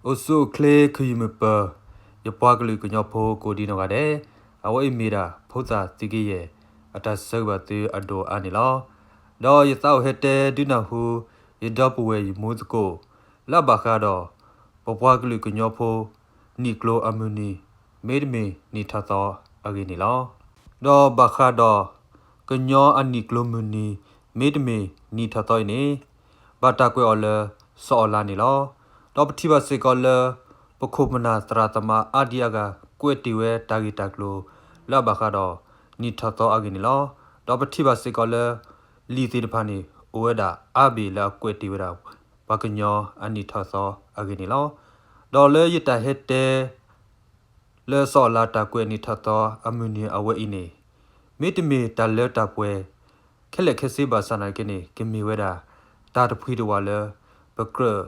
အိၣ်ဆူၣ်အိၣ်ချ့ ခုၣ်ယုၢ်မုၢ်ပၢၤ ယပှၤကလုာ်ကညီဖိကိးဒံနီၢ်ဂၤဒဲး, အဝဲအံၤမ့ၢ်ဒၣ် ဖိသၣ်သံကယဲၢ် အတၢ်ဆၢဂ့ၤဘၣ်သုအဒိၣ်အါန့ၣ်လီၤ. ဒီးယသးအိၣ်ဟဲတဲဒုးနၢ်ဟူ ယဒီပုၢ်ဝဲၢ်ယမူသကိး လၢအဘၣ်ဃးဒီး ပပှၤကလုာ်ကညီဖိ နံၣ်ကျိၤအမုၢ်နံၤ မ့တမ့ၢ်နံၣ်ထီၣ်သီအဂ့ၢ်န့ၣ်လီၤ. ဒီးဘၣ်ဃးဒီး ကညီအနံၣ်ကျိၤမုၢ်နံၤ မ့တမ့ၢ်နံၣ်ထီၣ်သီအံၤန့ၣ် ဘၣ်တၢ်ကွဲးအီၤလၢ စီၤအီလါန့ၣ်လီၤ. ဒီးပထံၣ်ဘၣ်စ့ၢ်ကီးလၢ ပခိၣ်ပနၢ်သရၣ်သမါအါဒံအါဂၤ ကွဲးတ့ၢ်ဝဲတၢ်ဂ့ၢ်တၢ်ကျိၤ လၢအဘၣ်ဃးဒီး နံၣ်ထီၣ်သီအဂ့ၢ်န့ၣ်လီၤ. ဒီးပထံၣ်ဘၣ်စ့ၢ်ကီးလၢ လံာ်သ့ၣ်တဖၣ်န့ၣ် အိၣ်ဝဲဒၣ်အါဘ့ၣ်လၢအကွဲးတ့ၢ်ဝဲဒၣ် ပှၤကညီအနံၣ်ထီၣ်သီအဂ့ၢ်န့ၣ်လီၤ. ဒီးလၢယတၢ်ဟဲတဲ လၢစီၤအီလါတၢ်ကွဲးနံၣ်ထီၣ်သီအမုၢ်နံၤအဝဲအံၤန့ၣ် မ့တမ့ၢ်တၢ်လၢတၢ်ပှဲၤ ခဲလၢာ်ခဲဆ့ဘၣ်ဆၣ်နာ်က့န့ၣ် ကမ့ၢ်ဝဲဒၣ် တၢ်တဖှံတဝၣ်လၢ ပကြၢး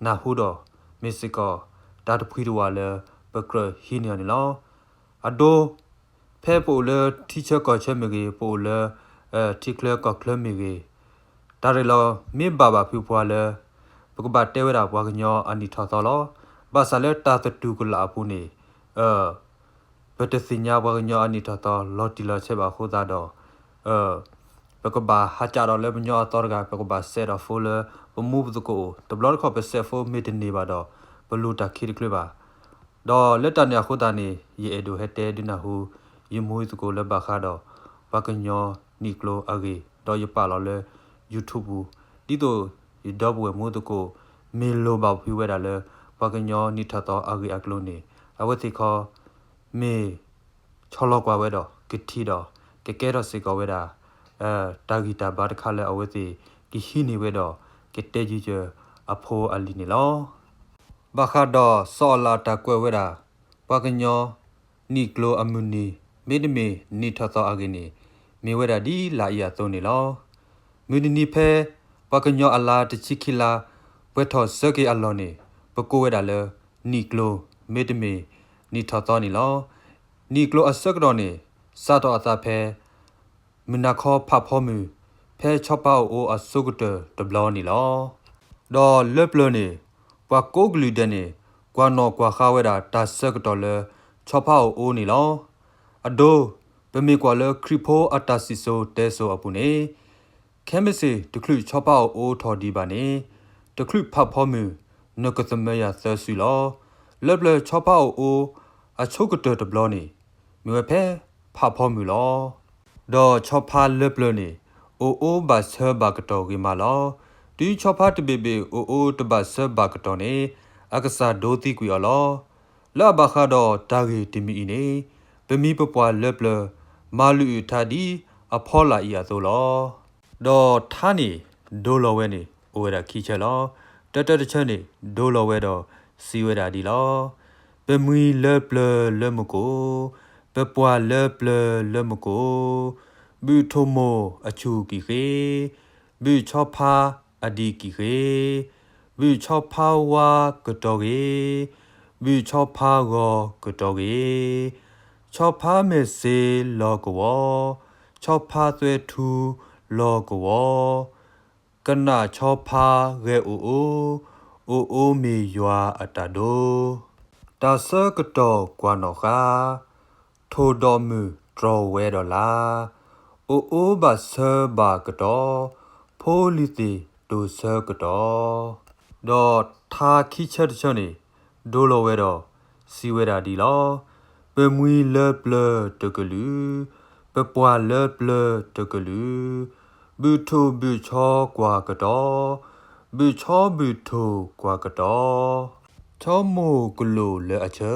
နၢ်ဟူဒီး မ့ၢ်စ့ၢ်ကီး တၢ်တဖှံတဝၣ်လၢ ပကြၢးဟံးန့ၢ်အီၤန့ၣ်လီၤ. အဒိ ဖဲပအိၣ်လၢထံဆၢကီၢ်ဆၢမ့ၢ်ဂ့ၤ, ပအိၣ်လၢ ထံချၢကီၢ်ချၢမ့ၢ်ဂ့ၤ, တၢ်ရ့ၣ်လီၤမ့ၢ်ဘၣ်ဘၣ်ဖုပှၤလၢ ပကဘၣ်တဲဝဲဒၣ်ပှၤကညီအနံၣ်ထီၣ်သီလီၤ. ဘၣ်ဆၣ်လၢတၢ်သတူၢ်ကလာ်အပူၤန့ၣ် ပတသ့ၣ်ညါပှၤကညီအနံၣ်ထီၣ်သီ လီၤတံၢ်လီၤဆဲးဘၣ်အဃိသတးဒီး ပကဘၣ်ဟးကၠးဒီးလၢပညီအသီတဂၤ ပကဘၣ်စဲးဒီး phone လၢပမူပသကိးအိၣ်, တဘျီတခီၣ်ပစဲး phone မ့ၢ်တန့ၢ်ဘၣ်ဒီး ပလိၣ်တၢ်ခံတချုးဘၣ်. ဒီးလၢတၢ်န့ၣ်အဃိသတးန့ၣ် ယအဲၣ်ဒိးဟဲတဲဒုးနၢ်ဟူ ယမူယသကိးလၢဘၣ်ဃးဒီး ပှၤကညီနံၣ်ကျိၤအဂ့ၢ် ဒီးယပာ်လီၤလၢ YouTube ပူၤ, ဒ်သိးယဒီပုၢ်ဝဲၢ်မူသကိး မ့ၢ်လိၣ်ဘၣ်ဖုးဝဲဒၣ်လၢ ပှၤကညီနံၣ်ထီၣ်သီအဂ့ၢ်အကျိၤန့ၣ် အဝဲသ့ၣ်ခီ မ့ၢ် ဆီလီၤကွၢ်ဝဲဒီး ကထံၣ်ဒီး ကကဲထီၣ်စ့ၢ်ကီးဝဲဒၣ် တၢ်ဂံၢ်တၢ်ဘါတခါလၢအဝဲသ့ၣ် ကဟံးန့ၢ်ဝဲဒီး ကတဲယုာ်ယၢၤအဖိအလံၤန့ၣ်လီၤ. ဘၣ်ဃးဒီးစီၤအီလါတၢ်ကွဲးဝဲဒၣ် ပှၤကညီ နံၣ်ကျိၤအမုၢ်နံၤ မ့တမ့ၢ်နံၣ်ထီၣ်သီအဂ့ၢ်န့ၣ် မ့ၢ်ဝဲဒၣ်ဒ်လာ်အံၤအသိးန့ၣ်လီၤ. မုၢ်တနံၤဖဲ ပှၤကညီအလါတဆံခံလါ ပှဲၤထီၣ်ဆၢက့ၤအလီၢ်န့ၣ် ပကိးဝဲဒၣ်လၢ နံၣ်ကျိၤ မ့တမ့ၢ်နံၣ်ထီၣ်သီန့ၣ်လီၤ. နံၣ်ကျိၤအဆၢကတီၢ်န့ၣ် စးထီၣ်အသးဖဲ မုၢ်နၤခီဖးဖီမုၢ် ဖဲဆီဖါအိၣ်အိအဆိကတၢၢ်တဘျီန့ၣ်လီၤ. ဒီးလၢပျၢၤန့ၣ် ပှၤကိးကလုာ်ဒဲးန့ၣ် ကွၢ်နီၣ်ကွၢ်ဃါဝဲဒၣ်တၢ်ဆၢကတီၢ်လၢ ဆီဖါအိၣ်အိန့ၣ်လီၤ. အဒိ ပမ့ၢ်ကွၢ်လၢခရံာ်ဖိအတၢ်စံၣ်စိၤတဲစိၤအပူၤန့ၣ် ခဲမုၢ်ဆ့ၣ်တချုးဆီဖါအိၣ်အိထီၣ်ဒံးဘၣ်န့ၣ် တချုးဖးဖီမုၢ် နကသမၢယၤသၢစုလီၤ. လၢပျၢၤဆီဖါအိၣ်အိ အဆိကတၢၢ်တဘျီန့ၣ် မ့ၢ်ဝဲဖဲဖးဖီမုၢ်လီၤ. ဒီးဆီဖါလၢပျၢၤန့ၣ် အိၣ်အိဘၣ်ဆၢဘၣ်ကတီၢ်ဂ့ၤမးလီၤ. တုၤဆီဖါတဘ့ၣ်ဘ့ၣ်အိၣ်အိတဘၣ်ဆၢဘၣ်ကတီၢ်န့ၣ် အကစၢ်ဒိသံကွံာ်အီၤလီၤ. လၢအဘၣ်ဃးဒီးတၢ်ဂ့ၢ်တမံၤအံၤန့ၣ် ပမံၤပပှၢ်လၢပျၢၤ မၤလုၢ်အုၣ်ထါဒ်အဖီလာ်အံၤအသိးလီၤ. ဒီးထါန့ၣ် ဒိလီၤဝဲန့ၣ် အိၣ်ဝဲဒၣ်ခံဆၢလီၤ. တၢတၢတဆၢန့ၣ် ဒိလီၤဝဲဒီးစံးဝဲဒၣ်ဒ်လီၤ. ပမှံၤလၢပျၢၤလၢမုၢ်ကိၣ်, ပပှၢ်လၢပျၢၤလၢမုၢ်ကိၣ်, ဘုၣ်ထိၣ်မိၢ်အဆူၣ်ကံၣ်ဃ့, ဘုၣ်ဆီဖါအဒံးကံၣ်ဃ့, ဘုၣ်ဆီဖါဝါကတီၢ်ဂ့ၤ, ဘုၣ်ဆီဖါဂီၤကတီၢ်ဂ့ၤ, ဆီဖါမဲာ်စ့လီၤကဝီၤ, ဆီဖါသွဲထူလီၤကဝီၤ, ကနၣ်ဆီဖါဂဲၤအိၣ်အိ, အိၣ်အိမ့ၢ်ယွၤအတၢ်ဒိ, တၢ်ဆၢကတီၢ်ကွၢ်နီၣ်ဃါ, ထိၣ်ဒီးမုၢ်တြီၢ်ဝဲဒီးလါ, အိၣ်အိဘၣ်ဆၢဘၣ်ကတီၢ်, ဖိလံၤသ့ၣ်တိၢ်ဆၢကတီၢ်. ဒီးထါခံဆၢတဆၢန့ၣ် ဒိလီၤဝဲဒီးစံးဝဲဒၣ်ဒ်လီၤ. ပမှံၤလၢပျၢၤတကလုာ်, ပပှၢ်လၢပျၢၤတကလုာ်, ဘုၣ်ထိၣ်ဘုၣ်ဆီကွၢ်ကတီၢ်, ဘုၣ်ဆီဘုၣ်ထိၣ်ကွၢ်ကတီၢ်, ဆီမိၢ်ကလိၣ်လၢအဆၢ,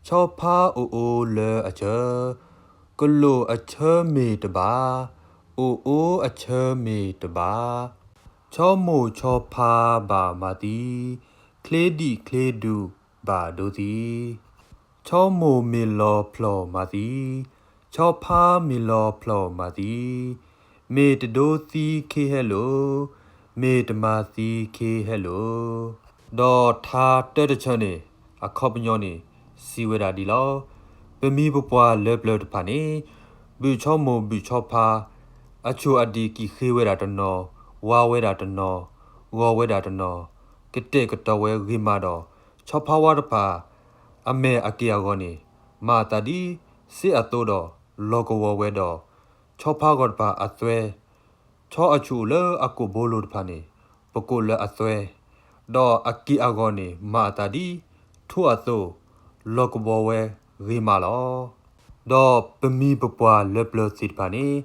ဆီဖါအိၣ်အိလၢအဆၢ, ကလိၣ်အဆၢမ့ၢ်တဘၣ်, အိၣ်အိအဆၢမ့ၢ်တဘၣ်, ဆီမိၢ်ဆီဖါဘၣ်မၤသံ, ချ့ဒံၣ်ချ့ဒူၣ်ဘၣ်ဒိသံ, ဆီမိၢ်မ့ၢ်လီၤဖျီၣ်မၤသံ, ဆီဖါမ့ၢ်လီၤဖျီၣ်မၤသံ, မ့ၢ်တဒိသံခ့ဟဲလိာ်, မ့ၢ်တမၤသံခ့ဟဲလိာ်. ဒီးထါတၢတဆၢန့ၣ် အခီပညီန့ၣ် စံးဝဲဒၣ်ဒ်လီၤ. ပမံၤပပှၢ်လၢပျၢၤတဖၣ်န့ၣ် ဘုၣ်ဆီမိၢ်ဘုၣ်ဆီဖါ အဆူၣ်အဒံးကံၣ်ဃ့ဝဲဒၣ်တနီၤ, ဝါဝဲဒၣ်တနီၤ, ဂီၤဝဲဒၣ်တနီၤ, ကတဲာ်ကတီၤဝဲဂ့ၤမးဒီး ဆီဖါဝါတဖၣ် အမဲာ်အက့ၢ်အဂီၤန့ၣ် မၤအသးဒ်စ့အသိဒီး လီၤကဝီၤဝဲဒီး ဆီဖါဂီၤတဖၣ်အသွဲ ဆီအဆူၣ်အိၣ်လၢအကိာ်ဘိလိၤတဖၣ်န့ၣ် ပကိးလၢအသွဲ, ဒီးအက့ၢ်အဂီၤန့ၣ် မၤအသးဒ်ထိၣ်အသိ လီၤကဝီၤဝဲဂ့ၤမးလီၤ. ဒီးပမိၢ်ပပှၢ်လၢပျၢၤသ့ၣ်တဖၣ်န့ၣ်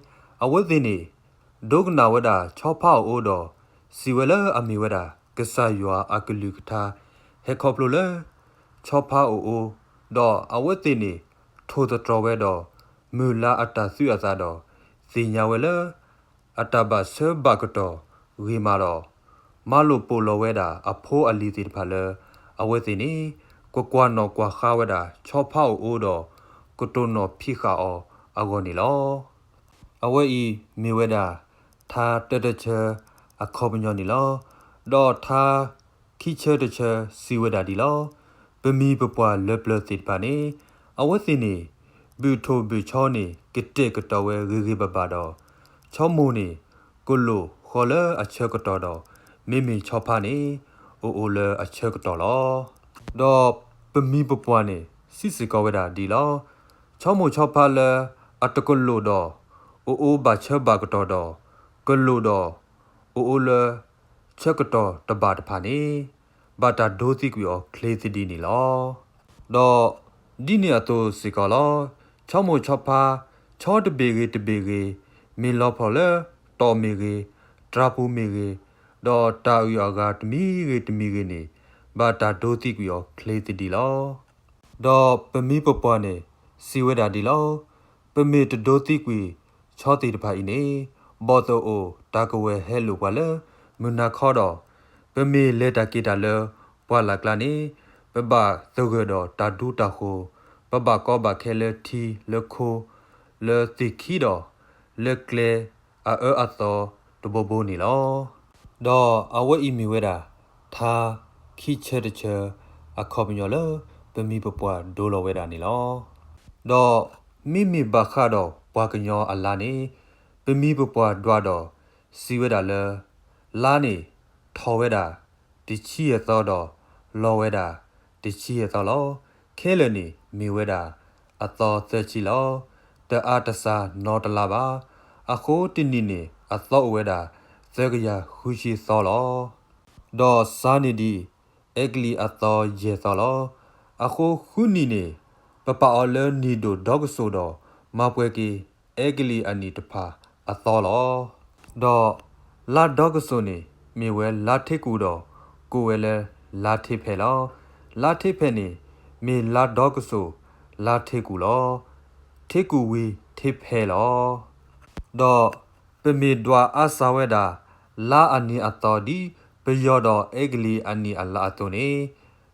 အဝဲသ့ၣ်န့ၣ် ဒိကနၣ်ဝဲဒၣ်ဆီဖါအအိၣ်ဒီး စံးဝဲလၢအမ့ၢ်ဝဲဒၣ် ကစၢ်ယွၤအကလုၢ်ကထါ ဟဲခီဖျိလၢ ဆီဖါအအိၣ်, ဒီးအဝဲသ့ၣ်န့ၣ် ထိၣ်သတြီၤဝဲဒီး မုၢ်လၢ်အတၢ်သူၣ်အသးဒီး သ့ၣ်ညါဝဲလၢ အတၢ်ဘၣ်ဆၢဘၣ်ကတီၢ်ဂ့ၤမးဒီး မၤလိာ်ပိာ်လီၤဝဲဒၣ်အဖိအလံၤသ့ၣ်တဖၣ်လၢ အဝဲသ့ၣ်န့ၣ် ကကွၢ်နီၣ်ကွၢ်ဃါဝဲဒၣ်ဆီဖါအအိၣ်ဒီး ကတိၢ်နီၣ်ဖံးဃာ်အီၤအဂီၢ်န့ၣ်လီၤ. အဝဲအံၤမ့ၢ်ဝဲဒၣ် ထါတၢတဆၢအခီပညီန့ၣ်လီၤ. ဒီးထါခံဆၢတဆၢစံးဝဲဒၣ်ဒ်လီၤ. ပမိၢ်ပပှၢ်လၢပျၢၤသ့ၣ်တဖၣ်န့ၣ် အဝဲသ့ၣ်န့ၣ် ဘုၣ်ထိၣ်ဘုၣ်ဆီန့ၣ် ကတဲာ်ကတီၤဝဲဂ့ၤဂ့ၤဘၣ်ဘၣ်ဒီး ဆီမိၢ်န့ၣ် ကလိၣ်ဃီလၢအဆၢကတီၢ်ဒီး မ့မ့ၢ်ဆီဖါန့ၣ် အိၣ်အိၣ်လၢအဆၢကတီၢ်လီၤ. ဒီးပမိၢ်ပပှၢ်န့ၣ် စံးစ့ၢ်ကီးဝဲဒၣ်ဒ်လီၤ. ဆီမိၢ်ဆီဖါလၢအတကလိၣ်ဒီး အိၣ်အိၣ်ဘၣ်ဆၢဘၣ်ကတီၢ်ဒီး ကလိၣ်ဒီး အိၣ်အိၣ်လၢ ဆၢကတီၢ်တဘၣ်တဖၣ်န့ၣ် ဘၣ်တၢ်ဒိသံကွံာ်အီၤချ့သဒံးန့ၣ်လီၤ. ဒီးဒ်န့ၣ်အသိးစ့ၢ်ကီးလီၤ. ဆီမိၢ်ဆီဖါ ဆီတဘ့ၣ်ဂ့ၤတဘ့ၣ်ဂ့ၤ, မ့ၢ်လီၤဖျီၣ်လၢတီၢ်မ့ၢ်ဂ့ၤ, တြၤပူၤမ့ၢ်ဂ့ၤ, ဒီးတၢ်အုၣ်အဂၤတမံၤဂ့ၤတမံၤဂ့ၤန့ၣ် ဘၣ်တၢ်ဒိသံကွံာ်အီၤချ့သဒံးလီၤ. ဒီးပမိၢ်ပပှၢ်န့ၣ် စံးဝဲဒၣ်ဒ်လီၤ. ပမ့ၢ်တဒိသံကွံာ်ဆီသ့ၣ်တဖၣ်အံၤန့ၣ် ဘီၣ်သိၣ်အိၣ်တၢ်ကဝဲၤဟဲလိာ်ပှၤလၢမုၢ်နၤခီဒီး ပမ့ၢ်လဲၤတၢ်က့ၤတၢ်လၢပှၢ်လၢ်ကျါန့ၣ် ပဘၣ်သဂၢၢ်ဒီးတၢ်ဒူတၢ်ဃိၤ, ပဘၣ်ကီဘၣ်ခဲလၢထံလၢခိ လၢသ့ၣ်ခံဒီး လၢကျဲအအၢအသီတဘိဘိန့ၣ်လီၤ. ဒီးအဝဲအံၤမ့ၢ်ဝဲဒၣ် ထါခံဆၢတဆၢအခီပညီလၢ ပမိၢ်ပပှၢ်ဒိလီၤဝဲဒၣ်န့ၣ်လီၤ. ဒီးမ့မ့ၢ်ဘၣ်ဃးဒီးပှၤကညီအလါန့ၣ် ပမိၢ်ပပှၢ်ဒွးဒီးစံးဝဲဒၣ်လၢ လါန့ၣ်ထီၣ်ဝဲဒၣ်တဆံယဲၢ်သီဒီး လီၤဝဲဒၣ်တဆံယဲၢ်သီလီၤ. ခဲလၢာ်န့ၣ်မ့ၢ်ဝဲဒၣ်အသီသၢဆံလီၤ. တအါတစှၤနီတလါဘၣ်. အဃိတနံၣ်န့ၣ် အသီအိၣ်ဝဲဒၣ် သၢကယၤဃုဆံသီလီၤ. ဒီးစးန့ၣ်ဒံး အဲကလံးအသီယဲၢ်သီလီၤ. အဃိဃုနံၣ်န့ၣ် ပပာ်အီၤလၢနံၣ်ဒိၣ်ဒီကစိာ်ဒီး မၤပှဲၤက့ၤ အဲကလံးအနံၣ်တဖၣ်အသီလီၤ. ဒီးလါဒီကစိာ်န့ၣ် မ့ၢ်ဝဲလါထ့ကူၣ်ဒီး ကိးဝဲလၢလါထ့ဖဲလီၤ. လါထ့ဖဲန့ၣ် မ့ၢ်လါဒီကစိာ် လါထ့ကူၣ်လီၤ. ထ့ကူၣ်ဝံၤထ့ဖဲလီၤ. ဒီးပမ့ၢ်ဒွးအါစှၤဝဲဒၣ် လါအနံၤအသီဒ် ပယီၤဒီးအဲကလံးအနံၣ်အလါအသိးန့ၣ်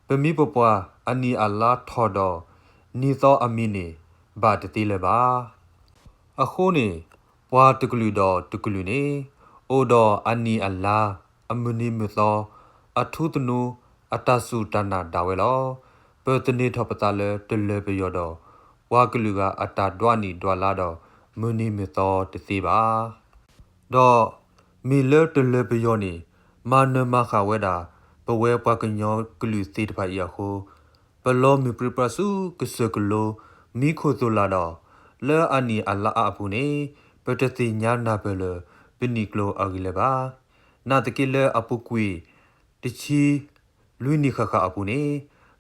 ပမိၢ်ပပှၢ်အနံၣ်အလါထီၣ်ဒီး နံၣ်သီအမံၤန့ၣ် ဘၣ်တသ့လၢၤဘၣ်. အဃိန့ၣ် ပှၤတကလုာ်ဒီးတကလုာ်န့ၣ် အိၣ်ဒီးအနံၣ်အလါ အမုၢ်နံၤမုၢ်သီ အထူသနူ အတၢ်စူၢ်တၢ်နာ်ဒၣ်ဝဲလီၤ. ပသန့ၤထီၣ်ပသးလၢတလၢၤပယီၤဒီး ပှၤကလုာ်ဂၤအတၢ်ဒွးနံၣ်ဒွးလါဒီး မုၢ်နံၤမုၢ်သီတသ့ဘၣ်. ဒီးမ့ၢ်လၢတလၢၤပယီၤန့ၣ် မၤနၢၤမၤဃၣ်ဝဲဒၣ် ပဝဲပှၤကညီကလုာ်သ့ၣ်တဖၣ်အံၤအဃိ ပလီၤမုၢ်ပြံပြါဆူကစၢၢ်ကလိ မံခိၣ်သိၣ်လာ်ဒီး လၢအနံၣ်အလါအါအပူၤန့ၣ် ပတသ့ၣ်ညါနၢ်ပၢၢ်လၢ ပနံၣ်ကျိၤအဂ့ၢ်လၢၤဘၣ်. နာ်သက့လၢအပူၤကွံာ် တဆံ လွံၢ်နံၣ်ဃၣ်ဃၣ်အပူၤန့ၣ်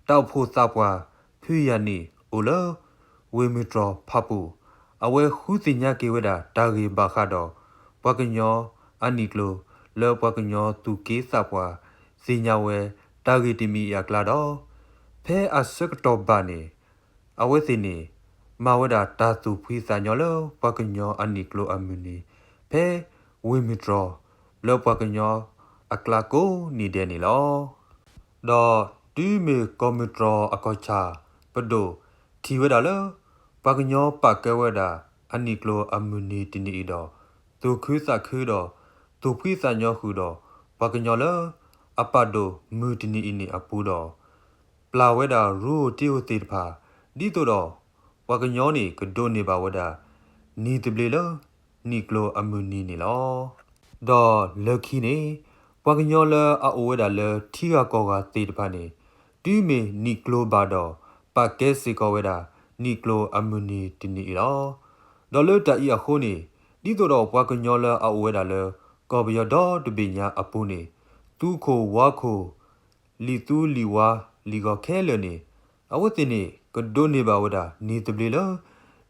တၢ်အိၣ်ဖှိၣ်သးပှၢ် ဖုယၤနံၣ် အိၣ်လၢ ဝ့ၢ်မုၢ်တြီၢ်ဖၣ်ပူၣ် အဝဲဃုသ့ၣ်ညါက့ၤဝဲဒၣ်တၢ်ဂ့ၢ်ဘၣ်ဃးဒီး ပှၤကညီအနံၣ်ကျိၤ လၢပှၤကညီသူၣ်က့သးပှၢ် သ့ၣ်ညါဝဲ တၢ်ဂ့ၢ်တမံၤအံၤအကျါဒီး ဖဲအဆၢကတီၢ်ဘၣ်န့ၣ် အဝဲသ့ၣ်န့ၣ် မၤဝဲဒၣ်တၢ်သူၣ်ဖှံသးညီလၢပှၤကညီအနံၣ်ကျိၤအမုၢ်နံၤ ဖဲဝ့ၢ်မုၢ်တြီၢ် လၢပှၤကညီအကျါကိးနံၤဒဲးန့ၣ်လီၤ. ဒီးတုၤမ့ၢ်ကီၢ်မုၢ်တြီၢ်အကီၢ်ဆၣ် ပဒိၣ်ထံၣ်ဝဲဒၣ်လၢ ပှၤကညီပာ်ကဲဝဲဒၣ်အနံၣ်ကျိၤအမုၢ်နံၤတနံၤအံၤဒီး သူၣ်ခုသးခုဒီး သူၣ်ဖှံသးညီဃုာ်ဒီး ပှၤကညီလၢအပာ်ဒိၣ်မုၢ်တနံၤအံၤန့ၣ်အပူၤဒီး ပျၢ်ဝဲဒၣ်ရူအိၣ်တ့အိၣ်သ့ၣ်တဖၣ် ဒ်သိးဒီး ပှၤကညီန့ၣ် ကဒိးန့ၢ်ဘၣ်ဝဲဒၣ် နံၤသဘျ့လၢ နံၣ်ကျိၤအမုၢ်နံၤန့ၣ်လီၤ. ဒီးလၢခံန့ၣ် ပှၤကညီလၢအအိၣ်ဝဲဒၣ်လၢထံဂၤကီၢ်ဂၤသ့ၣ်တဖၣ်န့ၣ် တုၤမ့ၢ်နံၣ်ကျိဘၣ်ဒီး ပာ်ကဲစ့ၢ်ကီးဝဲဒၣ် နံၣ်ကျိအမုၢ်နံၤတနံၤအံၤလီၤ. ဒီးလၢတၢ်အံၤအဃိန့ၣ် ဒ်သိးဒီးပှၤကညီလၢအအိၣ်ဝဲဒၣ်လၢ ကီၢ်ပယီၤဒီတဘ့ၣ်ညါအပူၤန့ၣ် သူခိၣ်ဝါခိၣ် လံာ်သူလံာ်ဝါလံာ်ဂီၤခဲလၢာ်န့ၣ် အဝဲသ့ၣ်န့ၣ် ကဒိးန့ၢ်ဘၣ်ဝဲဒၣ်နံၣ်သဘျ့လၢ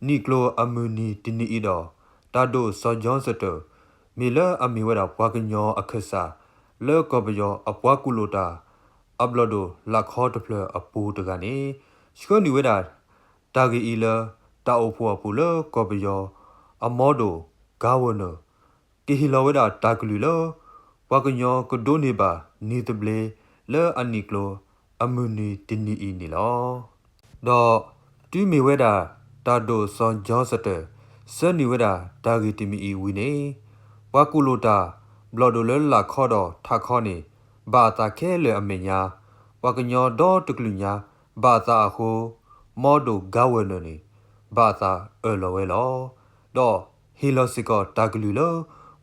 နံၣ်ကျိအမုၢ်နံၤတနံၤအံၤဒီး တၢ်ဒိၣ်စီၤကၠီစတၢၢ် မ့ၢ်လၢအမ့ၢ်ဝဲဒၣ်ပှၤကညီအခၢၣ်စး လၢကီၢ်ပယီၤအပှၤကူၣ်လိာ်တၢ် အဘျီၣ်ဒိၣ်လၢခီတဖျၢၣ်အပူၤတဂၤန့ၣ် ဆှၢနုာ်ဝဲဒၣ် တၢ်ဂ့ၢ်အံၤလၢ တၢ်အိၣ်ဖှိၣ်အပူၤလၢကီၢ်ပယီၤ အမီဒိၣ် governor ကဟ့ၣ်လီၤဝဲဒၣ်တၢ်ကလုၢ်လၢ ပှၤကညီကဒိးန့ၢ်ဘၣ်နံၣ်သဘျ့လၢအနံၣ်ကျိအမုၢ်နံၤတနံၤအံၤန့ၣ်လီၤ. ဒီးတုၤမ့ၢ်ဝဲဒၣ် တၢ်ဒိၣ်စီၤကၠီစတၢၢ် ဆှၢနုာ်ဝဲဒၣ်တၢ်ဂ့ၢ်တမံၤအံၤဝံၤန့ၣ် ပှၤကူၣ်လိာ်တၢ် ဘျီၣ်ဒိၣ်လၢလၢ်ခီဒီးထးခီန့ၣ် ဘၣ်အသးခဲလၢာ်အမဲာ်ညါ ပှၤကညီဒီတကလုာ်ညါ ဘၣ်အသးအဃိ မီဒိၣ် governor န့ၣ် ဘၣ်အသးအၢၣ်လီၤဝဲလီၤ. ဒီးဟ့ၣ်လီၤစ့ၢ်ကီးတၢ်ကလုၢ်လၢ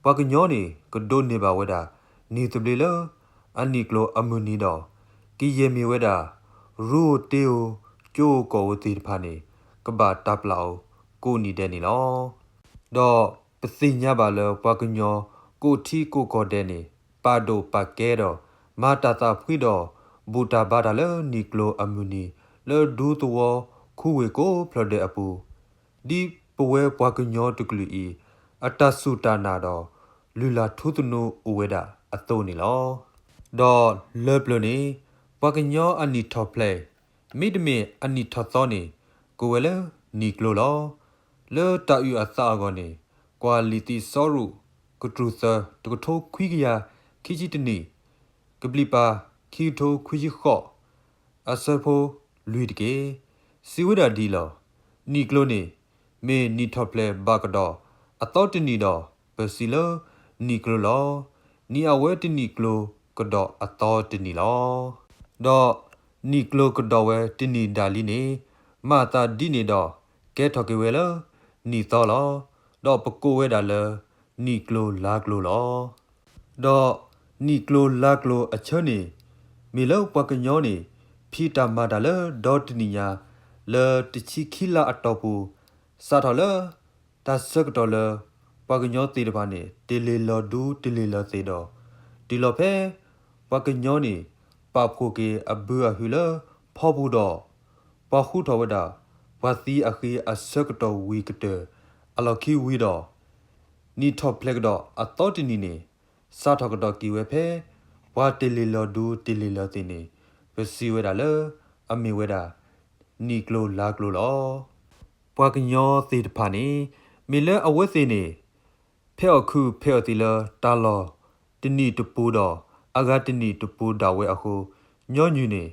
ပှၤကညီန့ၣ် ကဒိးန့ၢ်ဘၣ်ဝဲဒၣ် နံၣ်သဘျ့လၢ အနံၣ်ကျိအမုၢ်နံၤဒီး ကယဲၢ်မ့ၢ်ဝဲဒၣ် ရူဧိၤတ့ဧိၤ ကၠိဧိၤကီၢ်ဧိၤသ့ၣ်တဖၣ်န့ၣ် ကဘၣ်တၢ်ပျၢ်အိၣ်ကိးနံၤဒဲးန့ၣ်လီၤ. ဒီးပသ့ၣ်ညါဘၣ်လၢပှၤကညီ ကိးထံကိးကီၢ်ဒဲးန့ၣ် ပာ်ဒိၣ်ပာ်ကဲဒီး မၤတၢ်သးဖှံဒီး ဘူၣ်တၢ်ဘါတၢ်လၢနံၣ်ကျိအမုၢ်နံၤ လၢဒူသဝီခူဝ့ၢ်ကိးဖျၢၣ်ဒဲးအပူၤ ဒ်ပဝဲပှၤကညီတကလုာ်အံၤ အတၢ်စူၢ်တၢ်နာ်ဒီး လုၢ်လၢ်ထူသနူအိၣ်ဝဲဒၣ်အသိးန့ၣ်လီၤ. ဒီးလၢပျၢၤန့ၣ် ပှၤကညီအနံၣ်ထီၣ်ဖျဲး မ့တမ့ၢ်အနံၣ်ထီၣ်သီန့ၣ် ကိးဝဲလၢနံၣ်ကျိလီၤ. လၢတၢ်အုၣ်အသးအဂီၢ်န့ၣ် ကွၢ်လံာ်သံစီရူၣ် ကတြူၢ်သၢ တကထိခွံကယၤခံဆံတနံၣ် ကဘျံးပၤခံကထိခွံဆံဃိး အဆၢဖိလွံၢ်တက့ၢ်. စံးဝဲဒၣ်ဒ်လီၤ. နံၣ်ကျိန့ၣ် မ့ၢ်နံၣ်ထီၣ်ဖျဲးဘၣ်ကဒီးအသီတနံၣ်ဒီး ပစံးလၢနံၣ်ကျိလီၤ. နံၣ်အဝဲတနံၣ်ကျိကဒီးအသီတနံၣ်လီၤ. ဒီးနံၣ်ကျိကဒီးဝဲတနံၣ်ဒၣ်လံန့ၣ် မၤအသးဒ်န့ၣ်ဒီး ကဲထီၣ်က့ၤဝဲလၢနံၣ်သီလီၤ. ဒီးပကိးဝဲဒၣ်လၢ နံၣ်ကျိလါကျိလီၤ. ဒီးနံၣ်ကျိလါကျိအဆၢန့ၣ် မ့ၢ်လၢပှၤကညီန့ၣ် ဖံးတၢ်မၤတၢ်လၢဒီတနံၣ်ညါ လၢတဆံခံလါအတီၢ်ပူၤ စးထီၣ်လၢ တၢ်ဆၢကတီၢ်လၢ ပှၤကညီသ့ၣ်တဖၣ်န့ၣ် တလ့ၤလီၤဒူတလ့ၤလီၤသ့ၣ်ဒီး တုၤလီၤဖဲ ပှၤကညီန့ၣ် ပာ်ဖှိၣ်က့ၤအဘုအဟုလၢဖီပူၤဒီး ပှၤဃူထီၣ်ဝဲဒၣ် ပှၤသံအဃ့အဆၢကတီၢ်ဝံၤကတၢၢ် အလီၢ်ခံဝံၤဒီး နံၣ်ထီၣ်ဖျဲးကဒီးအသီတနံၣ်န့ၣ် စးထီၣ်ကဒီးက့ၤဝဲဖဲ ပှၤတလ့ၤလီၤဒူတလ့ၤလီၤသ့ၣ်န့ၣ် ပစံးဝဲဒၣ်လၢ အမ့ၢ်ဝဲဒၣ် နံၣ်ကျိလါကျိလီၤ. ပှၤကညီသ့ၣ်တဖၣ်န့ၣ် မ့ၢ်လၢအဝဲသ့ၣ်န့ၣ် ဖဲအီၣ်ခုးဖဲအီၣ်သံးလၢတၢ်လီၢ်တနံၣ်တပူၤဒီး အဂၤတနံၣ်တပူၤဒၣ်ဝဲအဃိ ညီနုၢ်န့ၣ်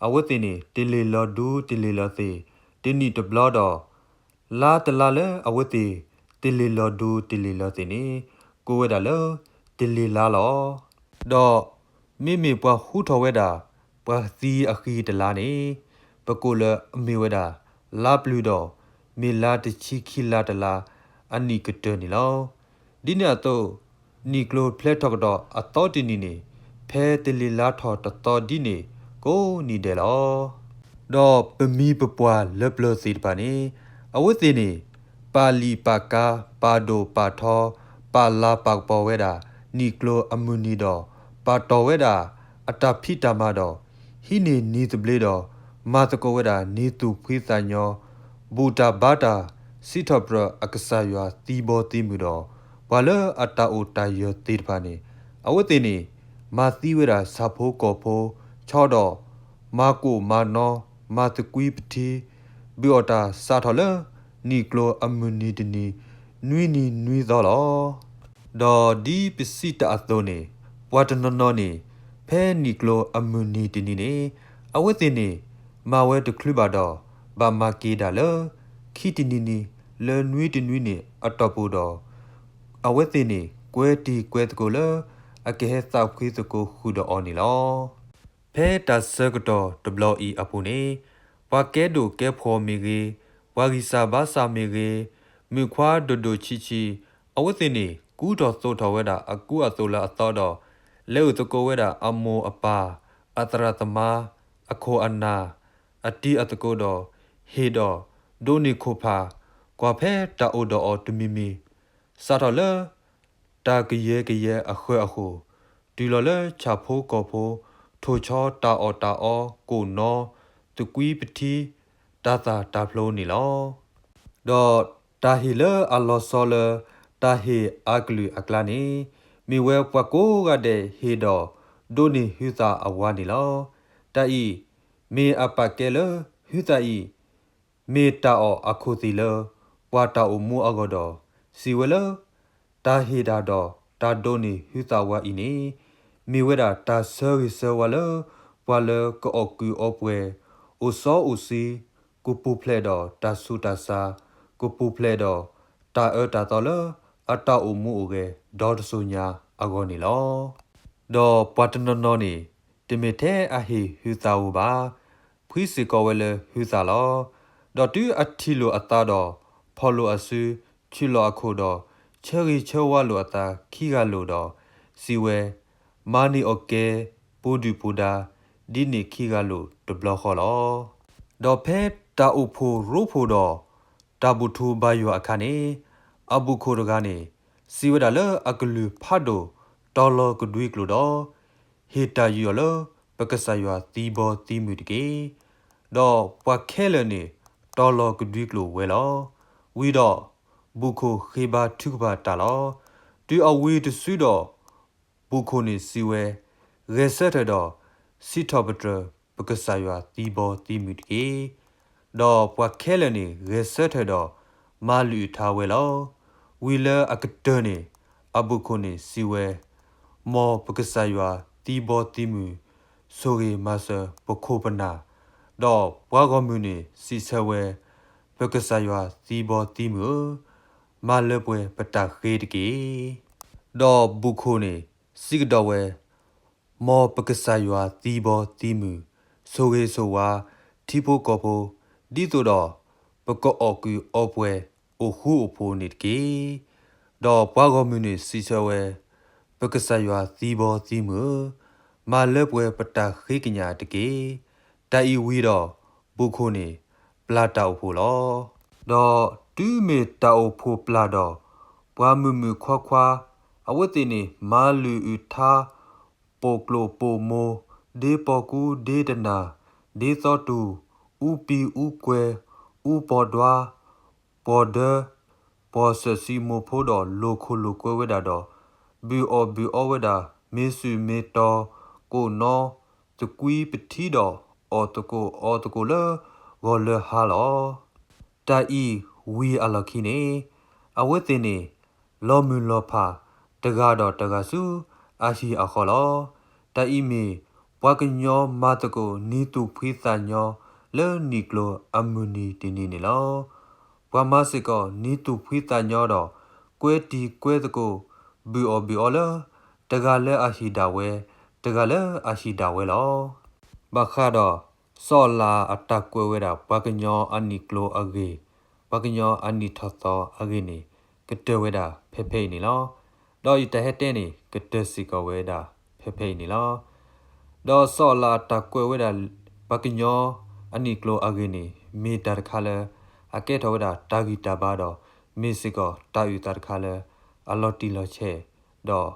အဝဲသ့ၣ်န့ၣ် တလ့ၤလီၤဒူတလ့ၤလီၤသ့ၣ် တနံၣ်တဘျီဒီး လါတလါလၢအဝဲသ့ၣ် တလ့ၤလီၤဒူတလ့ၤလီၤသ့ၣ်န့ၣ် ကိးဝဲဒၣ်လၢ တလ့ၤလါလီၤ. ဒီးမ့မ့ၢ်ပှၤဃူထီၣ်ဝဲဒၣ် ပှၤသံအဃံတလါန့ၣ် ပကိးလၢအမ့ၢ်ဝဲဒၣ် လါပျုၤဒီး မ့ၢ်လါတဆံခံလါတလါ အနံၣ်ကတၢၢ်န့ၣ်လီၤ. ဒ်န့ၣ်အသိး နံၣ်ကျိဖျဲးထီၣ်ကဒီးအသီတနံၣ်န့ၣ် ဖဲတလ့ၤလါထီၣ်တသီဒ်န့ၣ် ကိးနံၤဒဲးလီၤ. ဒီးပမိၢ်ပပှၢ်လၢပျၢၤသ့ၣ်တဖၣ်န့ၣ် အဝဲသ့ၣ်န့ၣ် ပာ်လံာ်ပာ်ကါ ပာ်ဒိၣ်ပာ်ထီ ပာ်လၤပာ်ကပီၤဝဲဒၣ် နံၣ်ကျိအမုၢ်နံၤဒီး ပာ်တီၢ်ဝဲဒၣ် အတၢ်ဖံးတၢ်မၤဒီး ဟံးန့ၢ်နံၤသဘျ့ဒီး မၤသကိးဝဲဒၣ်နံၤသူၣ်ဖှံသးညီ ဘူၣ်တၢ်ဘါတၢ် စံးထီၣ်ပတြၢၤအကစၢ်ယွၤသံဘီသံမုၢ်ဒီး ပှၤလၢအတၢ်အိၣ်တၢ်ယၢၤသ့ၣ်တဖၣ်န့ၣ် အဝဲသ့ၣ်န့ၣ် မၤသံဝဲဒၣ်ဆၣ်ဖိကီၢ်ဖိ ဆီဒီး မၤကိၢ်မၤနီ မၤသကွံပထံ ဘုးအီၣ်တၢ်စးထီၣ်လၢ နံၣ်ကျိအမုၢ်နံၤတနံၤ နွံနံၤနွံသီလီၤ. ဒီးဒ်ပစံးတၢ်အသိးန့ၣ် ပှၤတနီၤနီၤန့ၣ် ဖဲနံၣ်ကျိအမုၢ်နံၤတနံၤန့ၣ် အဝဲသ့ၣ်န့ၣ် မၤဝဲတချုးဘၣ်ဒီး ဘၣ်မၤက့ၤဒၣ်လၢ ခံတနံၤနံၤ လၢနွံတနွံန့ၣ်အတီၢ်ပူၤဒီး အဝဲသ့ၣ်န့ၣ် ကွဲတံၤကွဲသကိးလၢ အကဟဲသးဖှံသကိးဃုာ်ဒီးအီၤန့ၣ်လီၤ. ဖဲတၢ်ဆၢကတီၢ်တဘျီအံၤအပူၤန့ၣ် ပှၤကဲဒိၣ်ကဲဖိမ့ၢ်ဂ့ၤ, ပှၤဂံၢ်စၢ်ဘါစၢ်မ့ၢ်ဂ့ၤ, မုၣ်ခွါဒိၣ်ဒိၣ်ဆံးဆံး, အဝဲသ့ၣ်န့ၣ် ကူထီၣ်သိးထီၣ်ဝဲဒၣ်အကူအသိးလၢအသီဒီး လဲၤအိၣ်သကိးဝဲဒၣ်အမိၢ်အပၢ်, အသရၣ်သမါ, အခိၣ်အနၢ် အတံၤအသကိးဒီး ဟ့ၣ်ဒီးဒိးန့ၢ်ခိၣ်ဖး ကွၢ်ဖဲတၢ်အိၣ်ဒီးအီၤတမံၤမံၤ, စးထီၣ်လၢ တၢ်ကယဲၢ်ကယဲၢ်အဃၢၤအဃိၣ်, တုၤလီၤလၢဆၣ်ဖိကီၢ်ဖိ ထိၣ်ဆီတၢ်အီၣ်တၢ်အီ ကိၣ်နီ သကွံပထံ တၢ်သၣ်တၢ်ဖျိန့ၣ်လီၤ. ဒီးတၢ်ဟ့ၣ်လၢအလီၤဆီလၢ တၢ်ဟ့ၣ်အကလုာ်အကျါန့ၣ် မ့ၢ်ဝဲပှၤကိးဂၤဒဲးဟ့ၣ်ဒီးဒိးန့ၢ်ဟုသးအဝါန့ၣ်လီၤ. တၢ်အံၤ မ့ၢ်အပာ်ကဲလၢဟုသးအံၤ မ့ၢ်တၢ်အီၣ်အခိၣ်သ့ၣ်လၢ ပှၤတၢ်အိၣ်မူအဂီၢ်ဒီး စံးဝဲလၢ တၢ်ဟ့ၣ်တၢ်ဒီးတၢ်ဒိးန့ၢ်ဟုသးဝါအံၤန့ၣ် မ့ၢ်ဝဲဒၣ်တၢ်ဆၢဂ့ၤဆၢဝါလၢ ပှၤလၢကအီၣ်ကုးအီပှဲၤ အိၣ်စီအိၣ်ဆှံ ကပူၤဖျဲးဒီးတၢ်ဆူးတၢ်ဆါ, ကပူၤဖျဲးဒီးတၢ်အၢတၢ်သီလၢ အတၢ်အိၣ်မူအိၣ်ဂဲၤဒီတစိၤညါအဂီၢ်န့ၣ်လီၤ. ဒီးပှၤတနီၤနီၤန့ၣ် တမ့ၢ်ထဲအဟ့ၣ်ဟုသးဧိၤဘၣ်, ဖှံစ့ၢ်ကီးဝဲလၢဟုသးလီၤ. ဒီးတုၤအထံၣ်လိာ်အသးဒီး ဖီၣ်လိာ်အစု ဆူးလီၤအခိၣ်ဒီး ဆၢဂ့ၤဆၢဝါလိာ်အသးခံဂၤလိာ်ဒီး စံးဝဲ, မၤန့ၢ်အီၣ်ကဲ ပူၤဒုၣ်ပူၤဒါ ဒ်န့ၣ်ခံဂၤလိာ်တဘျီဃီလီၤ. ဒီးဖဲတၢ်အိၣ်ဖှိၣ်ရိဖှိၣ်ဒီး တၢ်ဘူၣ်ထီၣ်ဘါယွၤအခါန့ၣ် အဘူၣ်ခိၣ်တဂၤန့ၣ် စံးဝဲဒၣ်လၢအကလုၢ်ဖးဒိၣ် တီလီၤကဒွံကျိာ်ဒီး ဟ့ၣ်တၢ်ယုာ်အီၤလၢ ပကစၢ်ယွၤသံဘီသံမုၢ်တက့ၢ်. ဒီးပှၤခဲလၢာ်န့ၣ် တီလီၤကဒွံကျိာ်ဝဲလီၤ. ဝံၤဒီး ဘူၣ်ခိၣ်ဃ့ဘါထုကဖၣ်တၢ်လီၤ. တုၤအဝံၤတစုဒီး ဘူၣ်ခိၣ်န့ၣ်စံးဝဲ, ဂဲၤဆၢထၢၣ်ဒီး စံးထီၣ်ပတြၢၤ ပကစၢ်ယွၤသံဘီသံမုၢ်တက့ၢ်. ဒီးပှၤခဲလၢာ်န့ၣ် ဂဲၤဆၢထၢၣ်ဒီး မၤလုၢ်အုၣ်ထါဝဲလီၤ. ဝံၤလၢအကတၢၢ်န့ၣ် အဘူၣ်ခိၣ်န့ၣ်စံးဝဲ, မ်ပကစၢ်ယွၤသံဘီသံမုၢ် ဆိၣ်ဂ့ၤမၤစၢၤပခိၣ်ပနၢ်, ဒီးပှၤဂီၢ်မုၢ်န့ၣ်စံးဆၢဝဲ, ပကစၢ်ယွၤသံဘီသံမုၢ်ဧၢ, မၤလၢပှဲၤပတၢ်ဃ့တက့ၢ်. ဒီးဘူၣ်ခိၣ်န့ၣ်စံးကဒီးဝဲ, မ်ပကစၢ်ယွၤသံဘီသံမုၢ် ဆိၣ်ဂ့ၤဆိၣ်ဝါ ထံဖိကီၢ်ဖိ ဒ်သိးဒီး ပကအီၣ်ကုးအီပှဲၤ အိၣ်ဃူအိၣ်ဖိးန့ၣ်တက့ၢ်. ဒီးပှၤဂီၢ်မုၢ်န့ၣ်စံးဆၢဝဲ, ပကစၢ်ယွၤသံဘီသံမုၢ်ဧၢ, မၤလၢပှဲၤပတၢ်ဃ့ကညးတက့ၢ်. တၢ်အံၤဝံၤဒီး ဘူၣ်ခိၣ်န့ၣ် ပျၢ်တၢ်အိၣ်ဖှိၣ်လီၤ. ဒီးတုၤမ့ၢ်တၢ်အိၣ်ဖှိၣ်ပျၢ်ဒီး ပှၤမုၣ်မုၣ်ခွါခွါ အဝဲသ့ၣ်န့ၣ် မၤလုၢ်အုၣ်ထါ ပိာ်ကျိာ်ပိာ်မိၢ်, ဒ့ပီၢ်ကူဒ့တနၢ်, ဒ့သီတူၢ်, အူပံၤအူကွဲၤ, အူပီၢ်ဒွါ, ပီၢ်ဒၢ, ပီၢ်စၢၣ်စံမိၢ်ဖိဒီး လိာ်ခိၣ်လိာ်ကွဲဝဲဒၣ်ဒီး ဘုၣ်အီၣ်ဘုၣ်အီဝဲဒၣ် မ့ၢ်စူၣ်မ့ၢ်တီၤ, ကိၣ်နီ, သကွံပထံဒီး အီၣ်သကိးအီသကိးလၢ ဂီၤလၢဟါလီၤ. တၢ်အံၤဝံၤအလီၢ်ခံန့ၣ် အဝဲသ့ၣ်န့ၣ် လီၤမုၢ်လီၤဖး တဂၤဒီးတဂၤဆူ အဟံၣ်အဃီလီၤ. တၢ်အံၤမ့ၢ် ပှၤကညီမၤသကိး နံၤသူၣ်ဖှံသးညီ လၢနံၣ်ကျိၤအမုၢ်နံၤတနံၤန့ၣ်လီၤ. ပှၤမၤစ့ၢ်ကီး နံၤသူၣ်ဖှံသးညီဒီး ကွဲတံၤကွဲသကိး ဘုၣ်အီၣ်ဘုၣ်အီလၢ တဂၤလၢအဟံၣ်ဒၣ်ဝဲ တဂၤလၢအဟံၣ်ဒၣ်ဝဲလီၤ. ဘၣ်ဃးဒီး စီၤအၤလးအတၢ်ကွဲးဝဲဒၣ် ပှၤကညီအနံၣ်ကျိၤအဂ့ၢ်, ပှၤကညီအနံၣ်ထီၣ်သီအဂ့ၢ်န့ၣ် ကတၢၢ်ဝဲဒၣ်ဖဲဖဲအံၤန့ၣ်လီၤ. ဒီးယတၢ်ဟဲတဲန့ၣ် ကတၢၢ်စ့ၢ်ကီးဝဲဒၣ်ဖဲဖဲအံၤန့ၣ်လီၤ. ဒီးစီၤအၤလးအတၢ်ကွဲးဝဲဒၣ် ပှၤကညီအနံၣ်ကျိၤအဂ့ၢ်န့ၣ် မ့ၢ်တၢ်တခါလၢ အကဲထီၣ်ဝဲဒၣ်တၢ်ဂံၢ်တၢ်ဘါဒီး မ့ၢ်စ့ၢ်ကီးတၢ်အုၣ်သးတခါလၢ အလီၤတံၢ်လီၤဆဲး ဒီး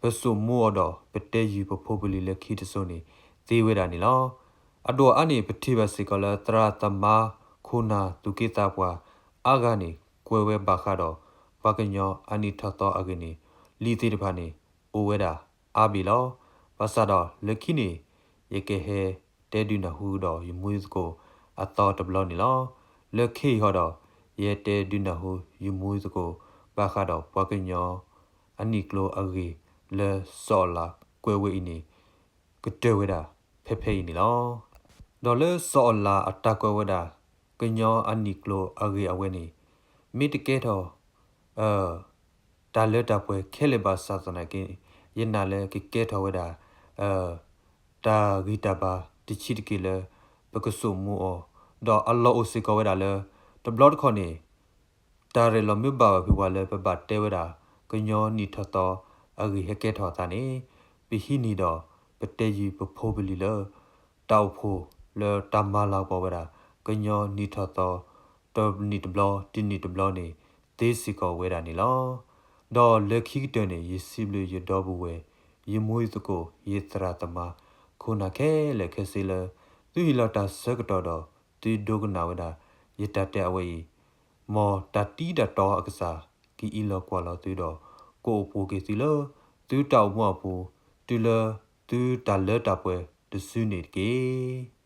ပစိာ်မူအီၤဒီး ပတဲယုာ်ပဖိပလံၤလၢခံတစိၤန့ၣ် သ့ဝဲဒၣ်န့ၣ်လီၤ. အဒိၣ်အါန့ၣ် ပထံၣ်ဘၣ်စ့ၢ်ကီးလၢ သရၣ်သမါခိၣ်နၢ်သူၣ်က့သးပှၢ်အါဂၤန့ၣ် ကွဲးဝဲဘၣ်ဃးဒီး ပှၤကညီအနံၣ်ထီၣ်သီအဂ့ၢ်န့ၣ် လံာ်သ့ၣ်တဖၣ်န့ၣ် အိၣ်ဝဲဒၣ်အါဘ့ၣ်လီၤ. ဘၣ်ဆၣ်ဒီးလၢခံန့ၣ် ယကဟဲတဲဒုးနၢ်ဟူဒီးယမူသကိးအသီတဘျီန့ၣ်လီၤ. လၢခံအံၤဃီဒီး ယတဲဒုးနၢ်ဟူယမူသကိး ဘၣ်ဃးဒီးပှၤကညီအနံၣ်ကျိၤအဂ့ၢ်လၢစီၤအၤလးကွဲးဝဲအံၤန့ၣ် ကတၢၢ်ဝဲဒၣ်ဖဲဖဲအံၤန့ၣ်လီၤ. ဒီးလၢစီၤအၤလးအတၢ်ကွဲးဝဲဒၣ် ကညီအနံၣ်ကျိၤအဂ့ၢ်အဝဲန့ၣ် မ့ၢ်တကဲထီၣ် တၢ်လၢတၢ်ပှဲၤခဲလၢာ်ဘၣ်ဆၣ်သနာ်က့ ယနာ်လၢကကဲထီၣ်ဝဲဒၣ် တၢ်ဂံၢ်တၢ်ဘါတဆံးတက့ၢ်လၢ ပကစိာ်မူအီၤ, ဒီးအလီၢ်အိၣ်စ့ၢ်ကီးဝဲဒၣ်လၢ တဘျီတခီၣ်န့ၣ် တၢ်ရဲၣ်လီၤမ့ၢ်ဘၣ်ဝဲဖုးဝဲလၢ ပဘၣ်တဲဝဲဒၣ် ကညီနံၣ်ထီၣ်သီအဂ့ၢ်ဟဲကဲထီၣ်အသးန့ၣ် ပဟံးန့ၢ်ဒီး ပတဲယုာ်ပဖိပလံၤလၢ တၢ်အိၣ်ဖှိၣ်လၢတၢ်မၤလၤကပီၤဝဲဒၣ် ကညီနံၣ်ထီၣ်သီ တနံၣ်တဘျီ တနံၣ်တဘျီန့ၣ် သ့စ့ၢ်ကီးဝဲဒၣ်န့ၣ်လီၤ. ဒီးလၢခံကတၢၢ်န့ၣ် ယစံးဘျုးယဒီပုၢ်ဝဲၢ် ယမိၢ်ယသကိး ယသရၣ်သမါ ခိၣ်နၢ်ခဲလၢာ်ခဲဆ့လၢ သုဟ့ၣ်လီၤတၢ်ဆၢကတီၢ်ဒီး သုဒိကနၣ်ဝဲဒၣ် ယတၢ်တဲအဝဲအံၤ, မ်တၢ်တံတၢ်တီအကစၢ် ကအံးလီၤကွၢ်လီၤသုဒီး ကအိၣ်ပှိၤက့ၤသုလၢ သုတၢ်အိၣ်မူအပူၤ တုၤလၢသုတၢ်လၢတၢ်ပှဲၤတစုန့ၣ်တက့ၢ်.